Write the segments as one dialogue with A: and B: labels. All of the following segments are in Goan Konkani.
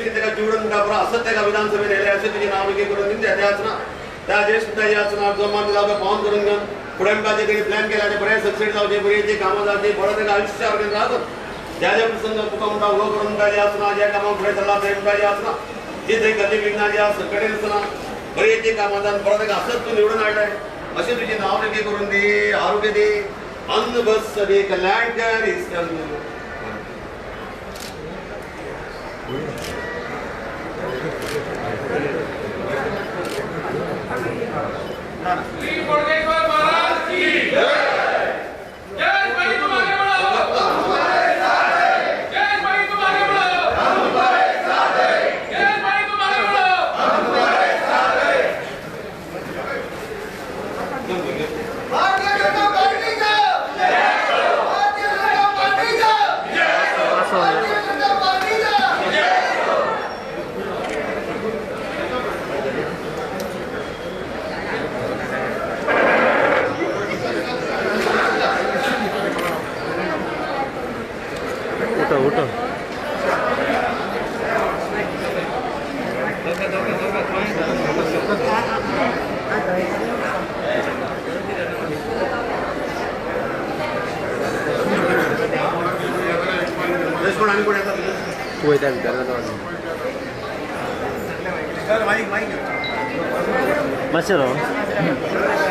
A: भशेन ताका जिवडून म्हणटा बरो आसत ताका विधानसभेन येयले अशें तुजें नांव लेगीत करून दी त्या आसना त्या जयेश म्हणटा हे आसना जमान जावं पावन करून घेवन फुडें म्हणटा जे तेणी प्लॅन केला ते बरें सक्सेस जावचें बरें जे कामां जावचीं बरो ताका आयुश्य आरोग्य रावत ज्या ज्या प्रसंग तुका म्हणटा उलो करून म्हणटा जे आसना ज्या कामाक फुडें सरला थंय म्हणटा जे आसना जे थंय गल्ली विघ्नां जे आसा संकटे आसना बरें जे कामां जावन बरो ताका आसत तूं निवडून हाडलें अशें तुजें नांव लेगीत करून दी आरोग्य दी अन्न बस दी कल्याण कर.
B: उठो मातशें राव मातशें राव.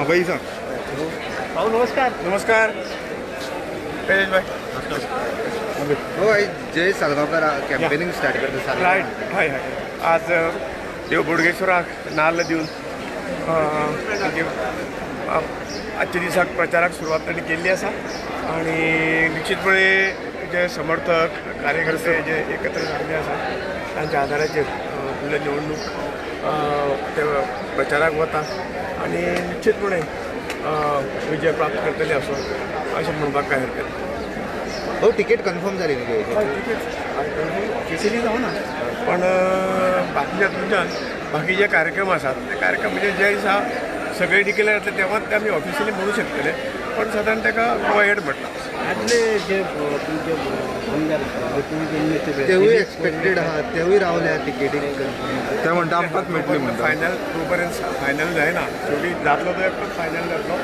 C: भाई साहब
B: भाऊ नमस्कार.
C: नमस्कार भाई.
D: हो जय सालगांवकर कॅम्पेनिंग स्टार्ट करता.
C: रायट. हय हय आज देव बोडगेश्वराक नाल्ल दिवन आजच्या दिसाक प्रचाराक सुरवात तांणी केल्ली आसा आनी निश्चितपणे जे समर्थक कार्यकर्ते जे एकत्र जाल्ले आसा तांच्या आदाराचेर फुडल्या निवडणूक ते प्रचाराक वता आनी निश्चितपणे विजय प्राप्त करतले असो अशें म्हणपाक कांय हरकत ना.
D: हो तिकीट कन्फर्म जाली न्ही?
C: तिकीट ऑफिशियली जावना पण बाकीच्या तुमच्यान बाकी जे कार्यक्रम आसात ते कार्यक्रम म्हणजे जे दिसा सगळे डिक्लेअर जातले तेव्हाच ते आमी ऑफिशियली म्हणू शकतले पण सादारण ताका गो अहेड म्हटलां.
B: आदले जे तुमचे आमदार
D: तेवूय एक्सपेक्टेड आहा तेवूय रावल्या तिकेटीक
E: ते म्हणटा आमकांच मेळटली म्हणटा.
C: फायनल तो पर्यंत फायनल जायना शेवटी जातलो तो एकटोच फायनल जातलो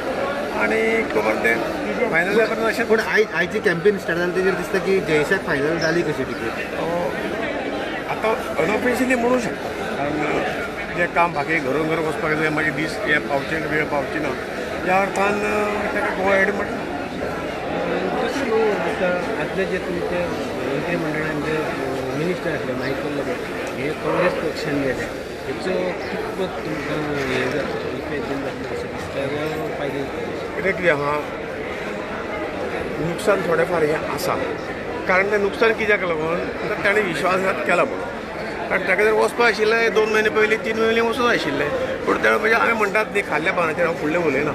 C: आनी तो पर्यंत ते फायनल जाय अशें.
D: पूण आयची कॅम्पेन स्टार्ट जाली तेजेर दिसता की जयेशाक फायनल जाली कशी तिकेट.
C: आतां अनऑफिशियली म्हणू शकता कारण जें काम बाकी घरोन घर वचपाक जाय मागीर दीस हे पावचे वेळ पावची ना ह्या अर्थान ताका गो अहेड म्हटलां.
B: दुसरें दिसता आदले जे तुमचे मंत्रिमंडळान जे मिनिस्टर आसले मायकल लोबो हे काँग्रेस पक्षान गेले, हेचो कितपत तुमकां हें जातलो, इफेक्ट बीन जातलो अशें दिसता वा फायदो जातलो?
C: कितें कितें आहा, नुकसान थोडें फार हें आसा. कारण तें नुकसान कित्याक लागून तर ताणें विश्वासघात केला म्हणून. कारण ताका जर वचपा आशिल्लें 2 म्हयने पयलीं 3 म्हयने वचून आशिल्लें, पूण त्या म्हणजे आमी म्हणटात न्ही खाल्ल्या पानाचेर हांव फुडलें उलयना.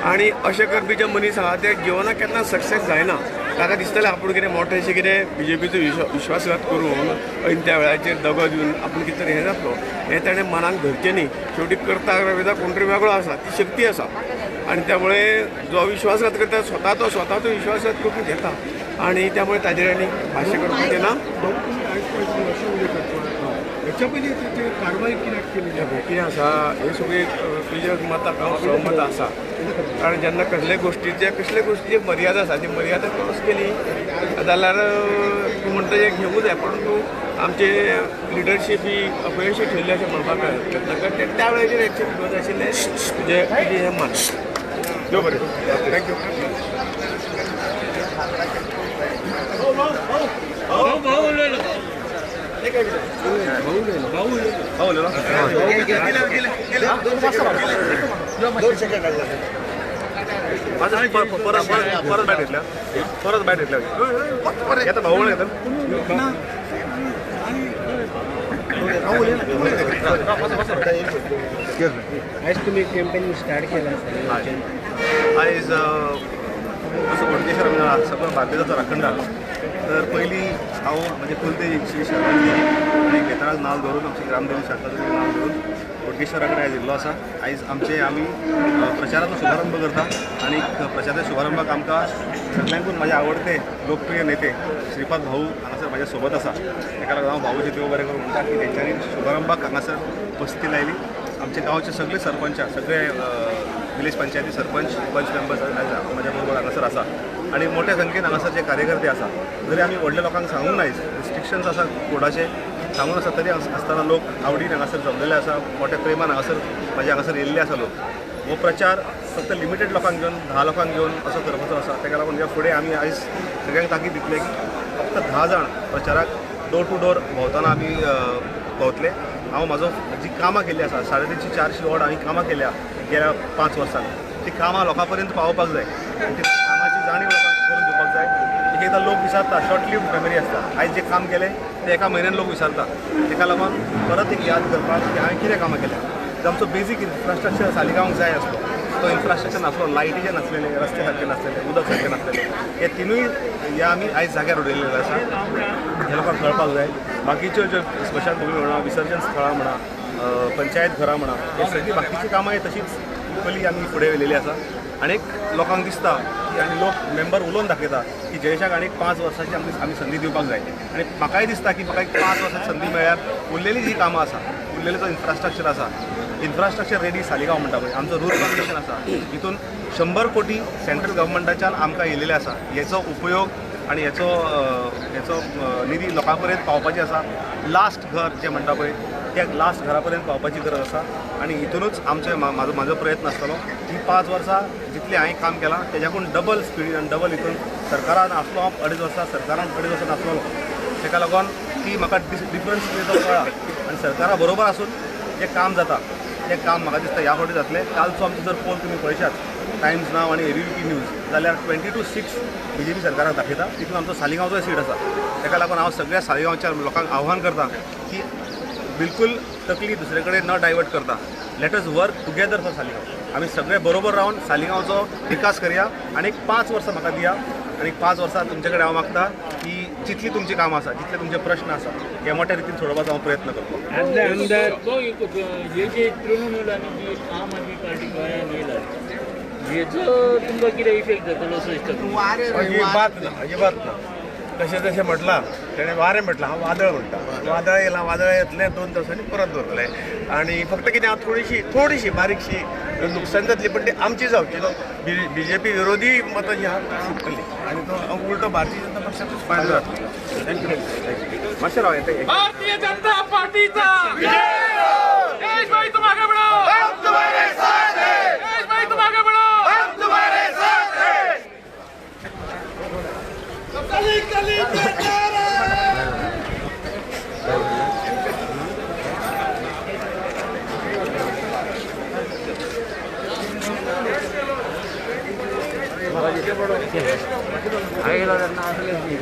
C: आनी अशें करपी जे मनीस आहा ते जिवनाक केन्ना सक्सेस जायना. ताका दिसतलें आपूण कितें मोठेंशें कितें बीजेपीचो विश्वासघात करून ऐन त्या वेळाचेर दगो दिवन आपूण कितें तरी हें जातलो, हें ताणें मनाक धरचें न्ही. शेवटी करता रविदा कोण तरी वेगळो आसा, ती शक्ती आसा आनी त्यामुळे जो विश्वासघात करता स्वता तो स्वता तो विश्वासघात करून घेता आनी त्यामुळे ताजेर आनी भाश्य करपाचें ना.
F: हेच्या पयलीं ते कारवाय कित्याक केली?
C: कितें आसा हे सगळी तुज्या मताक हांव सहमत आसा. कारण जेन्ना कसले गोश्टीचे कसले गोश्टीची मर्यादा आसा ती मर्यादा क्रॉस केली जाल्यार तूं म्हणटा तें घेवूं जाय, परंतु आमचे लिडरशीप ही अपयशी ठरली अशें म्हणपाक हरकत ना. कारण त्या वेळाचेर एक्शन घेवंक जाय आशिल्लें तुजें तुजें हें मत. देव बरें, thank you.
A: परत बॅट घेतल्या, परत बॅट घेतल्या, येता भाऊ येता.
B: आयज तुमी कॅम्पेन स्टार्ट केला आसा.
A: आयज जसो बोडगेश्वर आमी सगळो बार्देजाचो राखणदार, तर पयलीं हांव म्हजे कुलदेवी श्री शारदादेवी आनी बेताळाक नांव दवरून आमची ग्रामदेवी शारदादेवी नांव दवरून बोडगेश्वरा कडेन आयज येयल्लो आसा. आयज आमचे आमी प्रचाराचो शुभारंभ करता आनी प्रचाराच्या शुभारंभाक आमकां सगळ्यांकून म्हाजे आवडते लोकप्रिय नेते श्रीपाद भाऊ हांगासर म्हाज्या सोबत आसा. ताका लागून हांव भाऊचे देव बरें करूं म्हणटा की तेंच्यांनी शुभारंभाक हांगासर उपस्थिती लायली. आमच्या गांवचे सगळे सरपंच, सगळे विलेज पंचायती सरपंच, पंच मेंबर्स म्हाज्या बरोबर हांगासर आसा आनी मोठ्या संख्येन हांगासर जे कार्यकर्ते आसा. जरी आमी व्हडल्या लोकांक सांगूंक नायज, रिस्ट्रिक्शन्स आसा कोडाचे सांगून आसा, तरी आसतना लोक आवडीन हांगासर जमलेले आसा, मोठ्या प्रेमान हांगासर म्हाज्या हांगासर येयल्ले आसा लोक. हो प्रचार फक्त लिमिटेड लोकांक घेवन, 10 लोकांक घेवन असो करपाचो आसा. ताका लागून ह्या फुडें आमी आयज सगळ्यांक ताकीद दितले की फक्त 10 जाण प्रचाराक डोर टू डोर भोंवतना आमी भोंवतले. हांव म्हाजो जी कामां केल्ली आसा 350-400 वॉर्ड हांवें कामां केल्या गेल्या 5 वर्सांत, ती कामां लोकां पर्यंत पावोवपाक जाय, ती कामाची जाणीव लोकांक करून दिवपाक जाय. एक एकदां लोक विसरता, शॉर्ट लिव्ड मेमरी आसता. आयज जें काम केलें तें एका म्हयन्यान लोक विसरता. ताका लागून परत एक याद करपाक की हांवें कितें कामां केल्या. आमचो बेजीक इन्फ्रास्ट्रक्चर सालिगांवांक जाय आसलो तो इन्फ्रास्ट्रक्चर नासलो, लायटीचें नासलेलें, रस्ते सारके नासलेले, उदक सारकें नासलेलें, हे तिनूय हे आमी आयज जाग्यार उडयलेले आसा. हे लोकांक कळपाक जाय. बाकीच्यो ज्यो स्मशानभुमी म्हणा, विसर्जन स्थळां म्हणा, पंचायत घरां म्हणा, हे सगळीं बाकीचीं कामां तशींच इक्वली आमी फुडें व्हेलेली आसा. आनी लोकांक दिसता की आनी लोक मेंबर उलोवन दाखयता की जयेशाक आनी 5 वर्सांची आमी संदी दिवपाक जाय. आनी म्हाकाय दिसता की म्हाका एक 5 वर्सांची संदी मेळ्ळ्यार उरलेली जी कामां आसा, उरलेलो जो इन्फ्रास्ट्रक्चर आसा, इन्फ्रास्ट्रक्चर रेडी सालिगांव म्हणटा पळय, आमचो रुरल मिशन आसा, हितून 100 कोटी सेंट्रल गव्हर्मेंटाच्यान आमकां येयलेले आसा. हेचो उपयोग आनी हेचो हेचो निधी लोकां पर्यंत पावपाची आसा. लास्ट घर जें म्हणटा पळय त्या लास्ट घरा पर्यंत पावपाची गरज आसा. आनी हितूनच आमचे म्हाजो प्रयत्न आसतलो की 5 वर्सां जितलें हांवें काम केलां तेज्याकून डबल स्पिडीन आनी डबल हितून सरकारान आसलो हांव 2.5 वर्सां, सरकारान 2.5 वर्सां नासलेलो, ताका लागून ती म्हाका डिफरन्स कितें तो कळ्ळा. आनी सरकारा बरोबर आसून जें काम जाता तें काम म्हाका दिसता ह्या फावटी जातलें. कालचो आमचो जर पोल तुमी पळयशात टायम्स नाव आनी एबीव्हीपी न्यूज जाल्यार 22-6 बीजेपी सरकाराक दाखयता. तितून आमचो सालिगांवचोय सीट आसा. ताका लागून हांव सगळ्या सालिगांवच्या लोकांक आव्हान करता की बिलकुल तकली दुसरे कडेन न डायवर्ट करता let us work together for Saligao. आमी सगळे बरोबर रावन सालिगांवचो विकास करया. आनी 5 वर्सां म्हाका दिया आनी 5 वर्सां तुमचे कडेन हांव मागता की जितली तुमची कामां आसा, जितले तुमचे प्रश्न आसा, हे मोठ्या रितीन सोडोवपाचो हांव प्रयत्न करतलो.
G: हे जे तृणमूल आनी जी आम आदमी पार्टी गोंयांत येयला हेचो तुमकां कितें इफेक्ट जातलो असो दिसता?
C: अजिबात ना, अजिबात ना. तशें तशें म्हटलां तेणें वारें म्हटलां, हांव वादळ म्हणटा. वादळ येयलां, वादळ येतलें 2 तासांनी परत दवरलें. आनी फक्त कितें हांव थोडीशी थोडीशी बारीकशी नुकसान जातली, पण ती आमची जावची न्हू. बीजेपी विरोधी मतां जी आहा फुट्टली आनी तो उलटो भारतीय जनता पक्षाचोच फायदो जातलो.
A: Thank you. मातशें राव येता.
G: भारतीय जनता पार्टीचा देश भाई तुम आगे बढ़ो,
A: हम तुम्हारे साथ हैं.
G: देश भाई तुम आगे बढ़ो,
A: हम तुम्हारे साथ हैं.
B: हांवें गेलो तेन्ना असलेच न्ही.